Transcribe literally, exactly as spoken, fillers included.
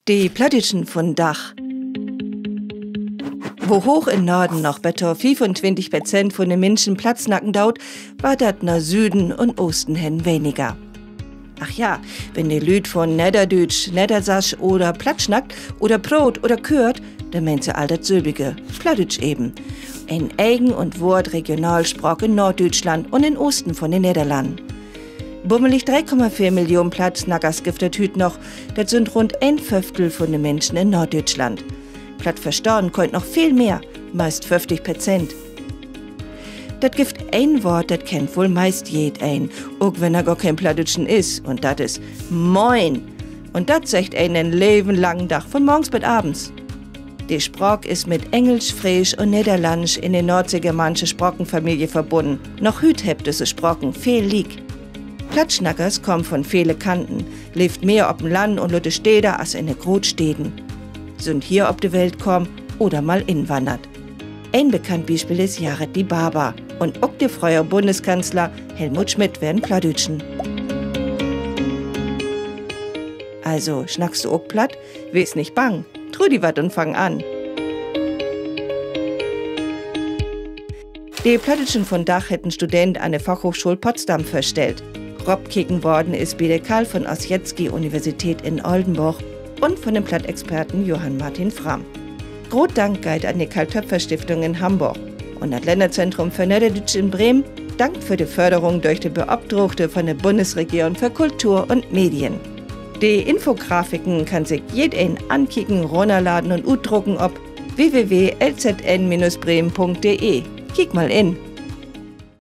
De Plattdüütschen vundaag. Wo hooch in Norden noch bet to fiefuntwintig Perzent vun de Minschen Platt snacken doot, warrt dat na Süden un Oosten hen weniger. Ach ja, wenn de Lüüd vun Nedderdüütsch, Neddersass oder Platt snackt oder proot oder köört, denn meent se all dat sülvige: Plattdüütsch even. En egen un wohrt Regionalspraak in Noorddüütschland un in Oosten vun de Nedderlannen. Bummelig dree Komma veer Millionen Plattsnackers gifft dat hüüt noch. Dat sünd rund een Föfftel vun de Minschen in Noorddüütschland. Platt verstahn köönt noch veel mehr, meist föfftig Perzent. Dat gifft een Woort, dat kennt woll meist jedeen, ok wenn he gor keen Plattdüütschen is, un dat is: Moin! Un dat seggt een den leven langen Dag, vun morgens bet avends. De Spraak is mit Engelsch, Freesch un Nedderlandsch in de noordseegermaansche Sprakenfamilie verbunnen. Noch hüüt hebbt düsse Spraken veel liek. Plattsnackers kaamt vun vele Kanten, leevt mehr op 'n Land un lütte Städer as in de Grootsteden, sünd hier op de Welt kamen oder mal inwannert. Een bekannt Bispeel is Yared Dibaba, un ok de fröhere Bundskanzler Helmut Schmidt weer en Plattdüütschen. Also, snackst du ok Platt? Wees nich bang, troo di wat un fang an. De Plattdüütschen vundaag hett en Student an de Fachhoochschool Potsdam vörstellt. Ropkeken worrn is bi de Carl von Ossietzky Universität in Oldenborg un vun den Plattexperten Johann Martin Frahm. Groot Dank geiht an de Carl-Toepfer-Stiftung in Hamborg un dat Lännerzentrum för Nedderdüütsch in Bremen dankt för de Förderung dörch de Beopdraagte vun de Bundsregeren för Kultur un Medien. De Infografiken kann sik jedeen ankieken, runnerladen un utdrucken op w w w l z n minus bremen punkt d e. Kiek mal in!